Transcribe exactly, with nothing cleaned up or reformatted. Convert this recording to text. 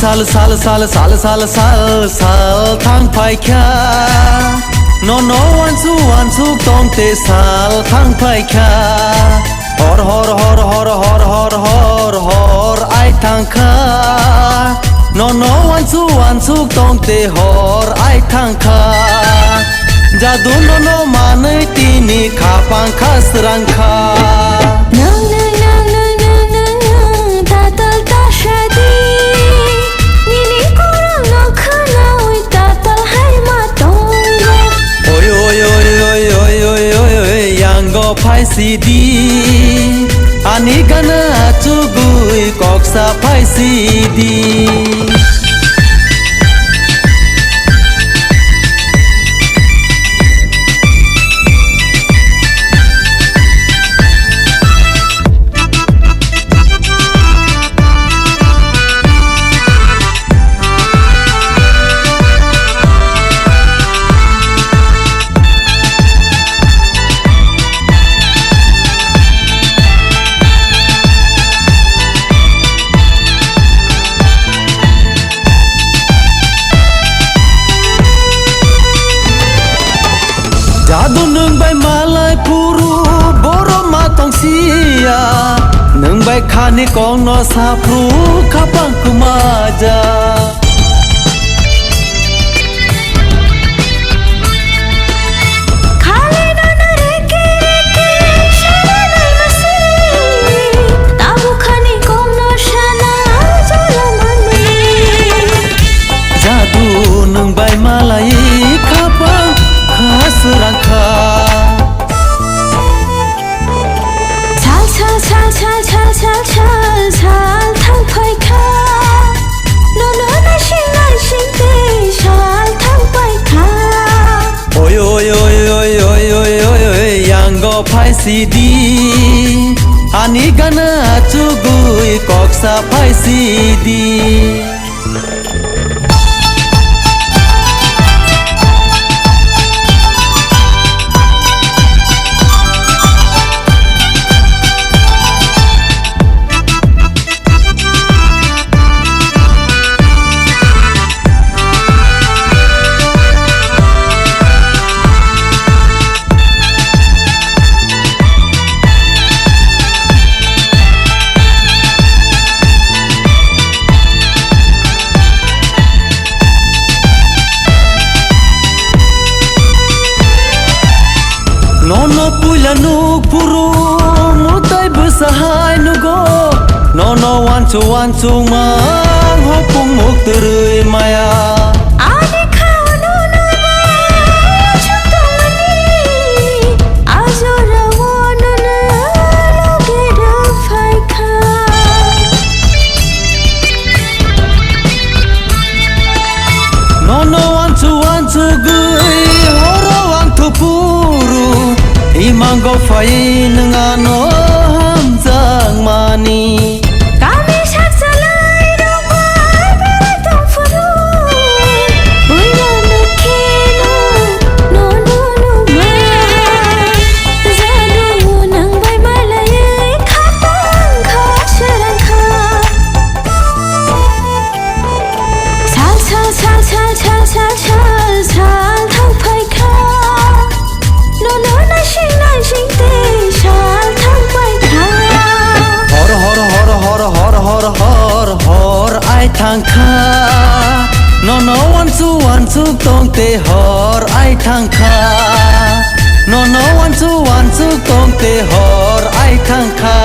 Sal, sal, sal, sal, sal, sal, sal thang phai kha. Nono uansuk uansuk tong te sal thang phai kha. Hor, hor, hor, hor, hor, hor, hor, hor ai thang kha. Nono uansuk uansuk tong te hor ai thang kha. Jadu nono manwi tini khapang kha srang kha. Nang, nang, nang, tatal ta shadi. Nini korang no khnawi tatal hai ma tongo. Oi, oi, oi, yango phai sidi. Ani gana achugwi koksa phai sidi. Jadu nwng bai malai phuru borok ma tongsiya. Nwng bai khani kokno saphru khapang kwma ja. Khali nono reke reke sana nai masi. Tabuk khani kokno sana jora manwi. Jadu nwng bai malai khapang kha srang kha. Sal, sal, sal thang phai kha. Nono naising naising te sal thang phai kha. Oi, oi, yango phai sidi. Ani gana achugwi koksa phai sidi. Nono puila nuk phuru mutai bwsa hai nugo. Nono uansuk uansuk mang hopung muk twrwi maya. Ani khao nono bai achuk tongmani, a jorao nono loge rw phai kha. Nono uansuk uansugwi horo ang thupuru, imango phai nwng ano hamjakmani. Kami sakchalai rok bai belai tongphuru, buino nukhe no, nono nukma. Jadu nwng bai malai khatang kha srang kha. Sal, sal, sal thang phai kha. Nono naising naising te sal thang phai kha. Hor, hor, hor, hor, hor, hor, hor, hor, hor ai thang kha. Nono uansuk uansuk tong te hor ai thang kha. Nono uansuk uansuk tong te hor ai thang kha.